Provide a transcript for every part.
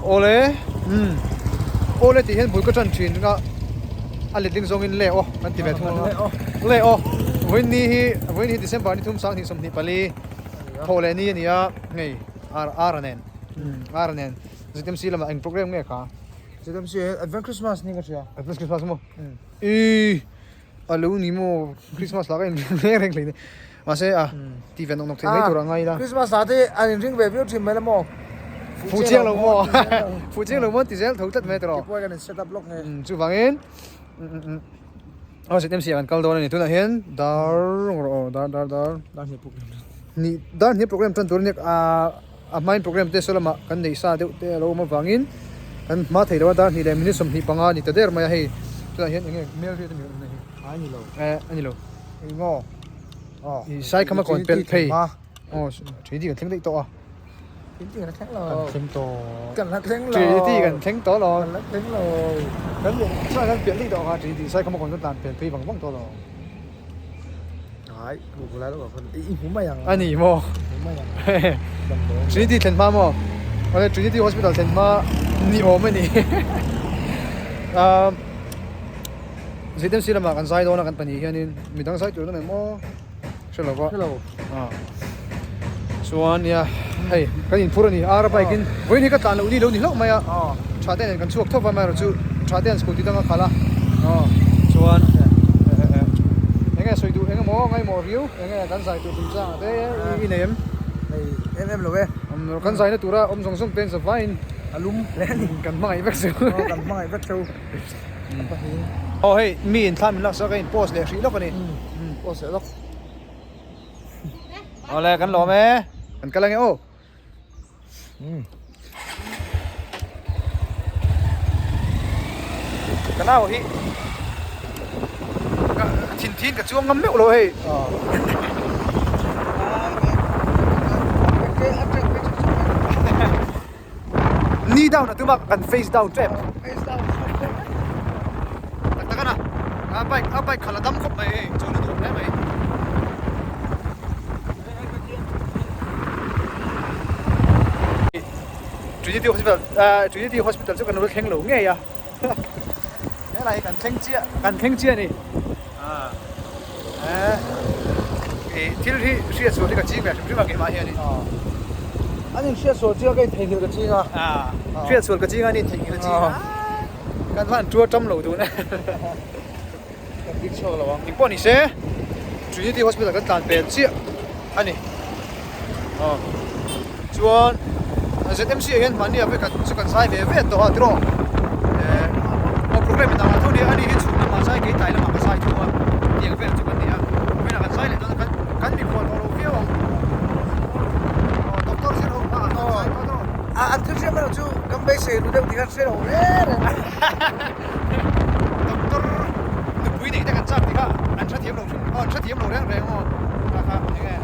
Awle umm awle tih hian bul ka tan thin a a letling zawngin le aw kan ti ve thung ang a le aw vawiin ni hi vawiin hi December ni thum sang hnih 24 thawh leh ni a ni a hei ar ar a nen ar a nen ZMC lamah eng program nge kha ZMC ah hian Advent Christmas ni ka hria Advent Christmas maw ih a lo ni maw Christmas lah ka in reng reng hlei Mahse a ti ve nawk nawk thei mai tur a ngai ila. Christmas ah te an inring ve viau thin mai la maw? Fuh chiang lo maw? Fuh chiang lo maw an ti zel tho tlat mai tawh. Keipawh kan in set up lawk nge. Chuvangin aw ZMC ah kan kal dawn a ni. Tunah hian dar rawh aw dar dar dar. Dar hnih program. Hnih dar hnih program tan tur a nia a hmain program te saw lamah kan neih sa deuh te a lo awm avangin kan hma thei lo a dar hnih leh minute 25 a ni ta der mai a hei. Tunah hian eng nge hmel riat a ni awm na hi. A ni lo. Eh a ni lo. Eng maw? Aw. I sai khama kawn pelh phei. Aw Trinity kan thleng daih tawh a. Trinity kan la thleng lo. Kan thleng tawh. Kan la thleng lo. Trinity kan thleng tawh lo. Kan la thleng lo. Kan sai kan pelh daih tawh kha Trinity sai khama kawn kan tlan pel phei vang vang tawh lo. Ai, hmu lai lo khan i hmu mai ang. A ni maw? Hmu mai ang. Trinity thlen hma maw? Awle Trinity Hospital thlen hma ni awm a ni. Um ZMC lamah kan zai dawn a kan pahnih hianin midang zai tur an awm em aw hre lo va Hre lo. Ah chuan nia hei kan inphur a ni ar a bike in vawiin hi ka tlan loh ni lo ni hlauh mai a tha te nen kan chhuak thawp a amaherawhchu tha te an scooty dang a khalh a chuan eng nge sawi duh eng emaw ngaimawh riau eng nge kan zai tur chungchang ah te i nei em? Nei em em lo e. Kan zaina tura awm zawng zawng te an zavaiin a lum hle a ni. Kan hmangaih vek chu. Kan hmangaih vek chu. Aw hei mi in thla min lak sak a in post leh hrih lawk a ni. Post leh lawk. Awle kan lawm e. Kan kal ange aw. Ka nau hi ka thin thin ka chuang ngam meuh lo hei. Knee down a tum a kan face down tep. Tak tak ana a bike a bike khalh a dam khawp mai hei chawn a nuam hle mai. Trinity Hospital ah Trinity Hospital chu kan lo thleng lo ngei a helai hi kan thleng chiah kan thleng chiah a ni ah eh ih thil hi hriat sual hi ka ching ve hrim hrim a keimah hianin an in hriat sual chiang ka in theihnghilh ka ching a ah hriat sual ka ching a an in theihnghilh a ching a kan van tua tam lo dun a kan bik chhuak lo ang engpawh ni se Trinity Hospital kan tlan pel chiah a ni aw chuan ZMC ah hian mahni ah vek chu kan zai ve ve tawh a tiraw eh aw program in ang ah tho nia ani hi chhun lamah zai kei tlai lamah ka zai thung a tiang vel chu kan ni a vawiinah kan zai leh dawn a kan kan mikhual tawh lo viau ang aw doctor zir ho hmaah kan zai tawh tiraw a an thil hriat erawh chu kan beisei ru deuh tih khan hre lo reng reng Doctor nupui neih te kan chak tih kha an hrethiam lo hrim aw an hrethiam lo reng reng aw kha kha eng nge.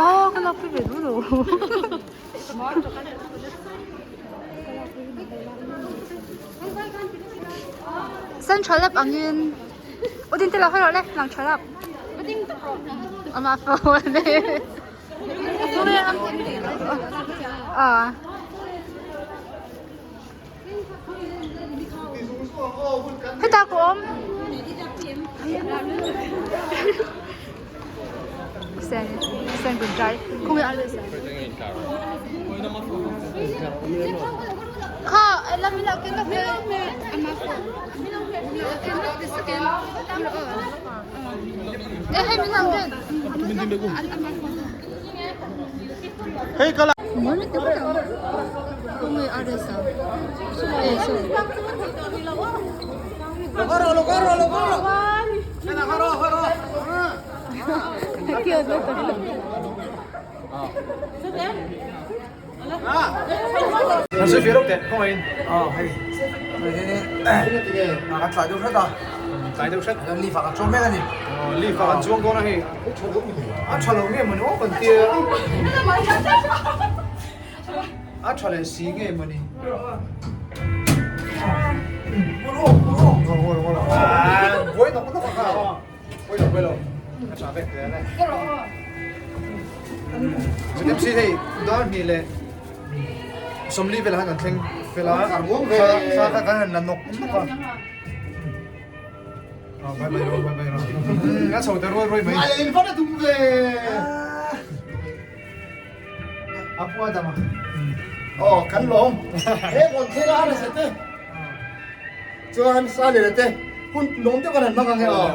Oh, ka lak pui ve duh lo. Central lap angin U din te lo hawi rawh le lang tha lap. Ama phone e. Ah. Heta ka awm. Sen sen kun trai. Kung ya le sen. Kha la mi la ken la Eh hey mi lang ken. Hey kala. Hei, kan tlai deuh hret a. Tlai deuh hret. Kan ni fak a chawm mek a ni. Lift ah kan chuang dawn a hei. A tha lo nge mawni aw kan tia. A tha leh si nge mawni. Buai nawk nawk a kha. Buai lo buai lo. A tha vek zel e. Chuti si hei dar hnih leh 40 velah khan kan thleng fel a. Thla kha kan han la nawk nawk a. Bye bye ro bye bye ro. A chho ta ruai ruai mai. Ai in van a tum ve. A pua dam a. Oh kan lawm. He rawn thil a rsa te. Chuan sa leh te hun lawm deuh kan han hmang ang e aw.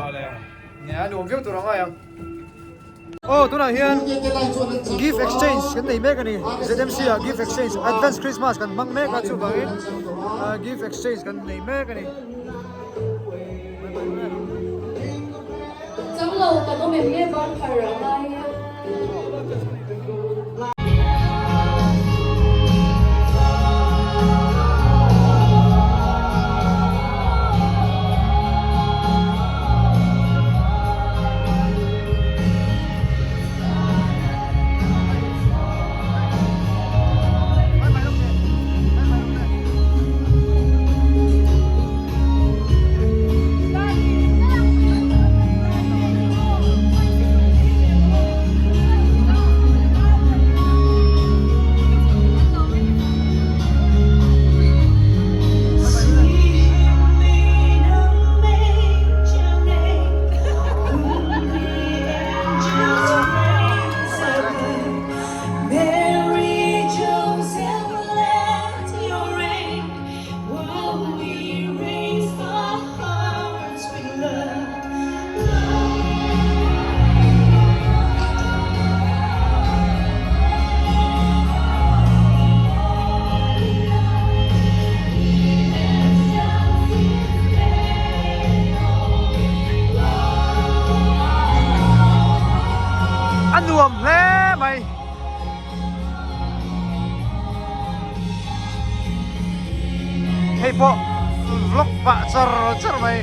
Nia nuam viau tur ang ai ang. Aw tunah hian gift exchange kan nei mek a ni. ZMC ah gift exchange advance Christmas kan hmang mek a chuvangin gift exchange kan nei mek a ni. Changlo kan awm em nge ban phar a ngai a. A nuam hle mai. Hei pawh vlog pah char char mai.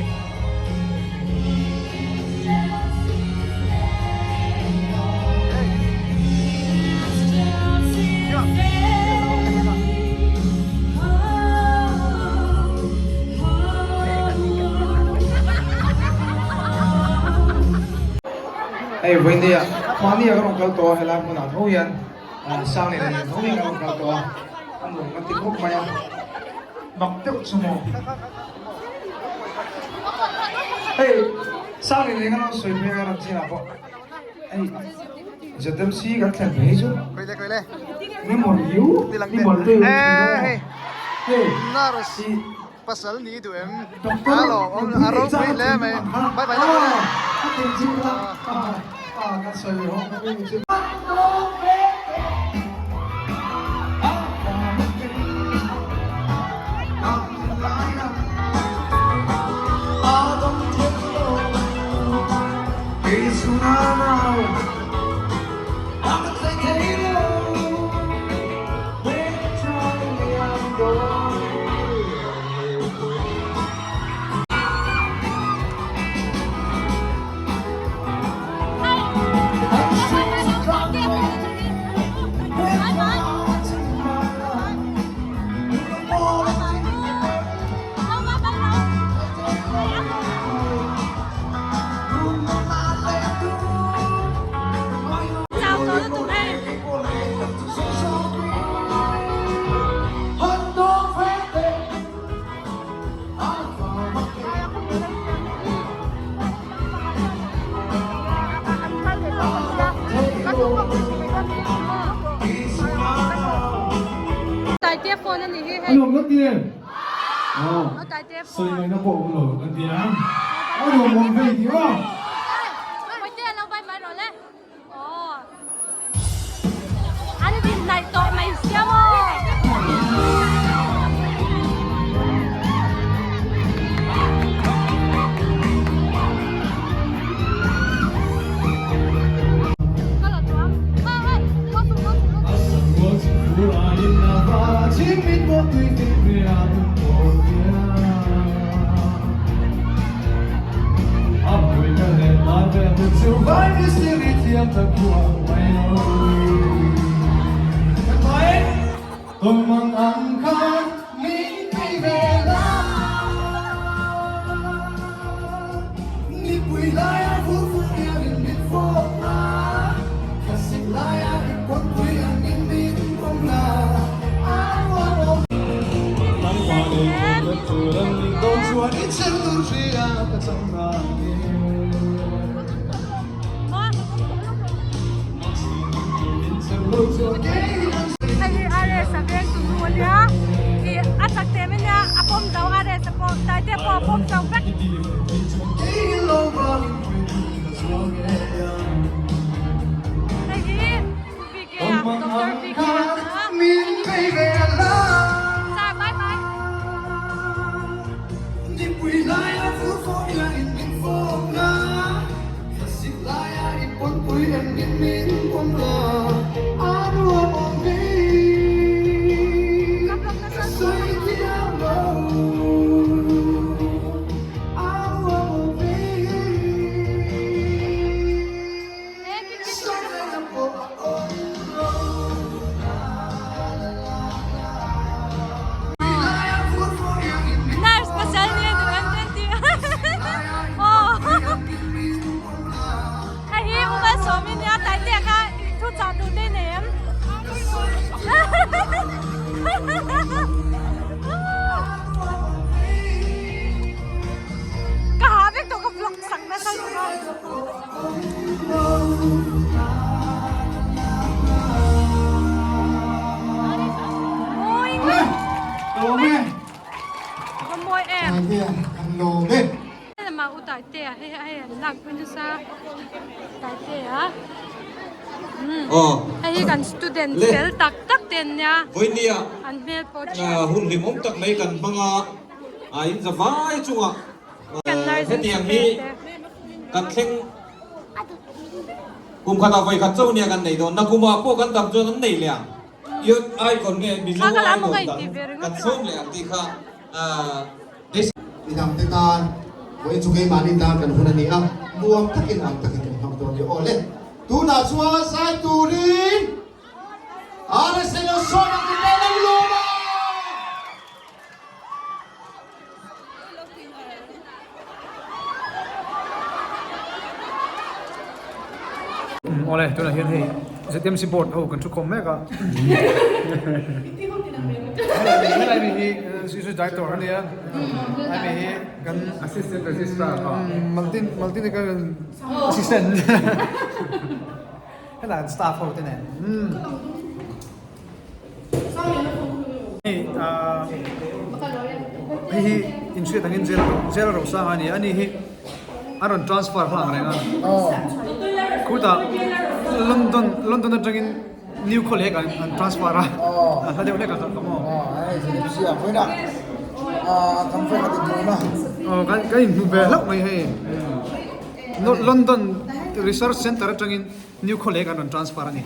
Hei vawinia mahni a ka rawn kal tawh a helai hmunah tho hian sang leh lian tho hian ka rawn kal tawh a a nuam ka ti khawp mai a mak deuh chu maw hei sang leh lian ka lo sawi phei a ram chinah pawh hei ZMC kan thlen phei hi chu memory u memory hei Pasal ni duh em? A lawm a ropui hle mai. Bye bye lawk lawk. Taitea phone a nih hi hei. Anuam kan ti em? Aw. Sawi ngaihna pawh awm lo kan ti ang. Anuam awm vei tih aw. Taitea lo bai mai rawh le. Aw. An din hnaih tawh mai sia maw? Vai mistiri thiam tak buah mai lo Kan vai Tawnmang ang khan min phei ve la Nipui laia vur vur hianin min fawp a Thlasik laia i pawnpui angin min pawm la A nuam awm Nangmah nei tur ka tur an nih dawn chuan i chel tur hria ka chang nang e Hei hi RS a veng tu nu ania ih a chak teh mai ania a pawm zo RS a pawh Taite pawh a pawm zo vek. Hei hi Pu VK a Doctor VK a Sir bye bye. Nurse pasal nia duh em te ti aw hei hi u Malsawmi nia Taitea kha thu chah duh te i nei em ka ha vek tawh ka vlog sak nasa lutuk a. Hun hlimawm tak mai kan hmang a, a in za vai chungah Hetiang hi kan thleng kum khatah vawi khat chauh nia kan nei dawn. Nakumah pawh kan tam chuan an nei leh ang. Youth Icon nge Mizo Icon dang kan sawm leh ang tih kha Midangte tan vawiin chu keimahni tan kan hun a ni a, nuam takin ang takin kan hmang dawn ni. Aw le, tunah chuan zai turin RSA lo sawm ang tih pawh lo lawm a! Awle tunah hian hei ZMC board ho kan thu khawm mek a helai mi hi zirtirtu director a nia helai mi hi kan assistant registrar multi multi assistant helai an staff ho te nen. Hei hei hi inhriat angin jail jail rosang a ni a ni hi a rawn transfer hlang reng a khutah London London atangin New Khawlek ah an transfer a a hla deuh hlek a ka maw aw kan kan inhmu ve hlauh mai hei London Research Centre atangin New Khawlek an rawn transfer a ni.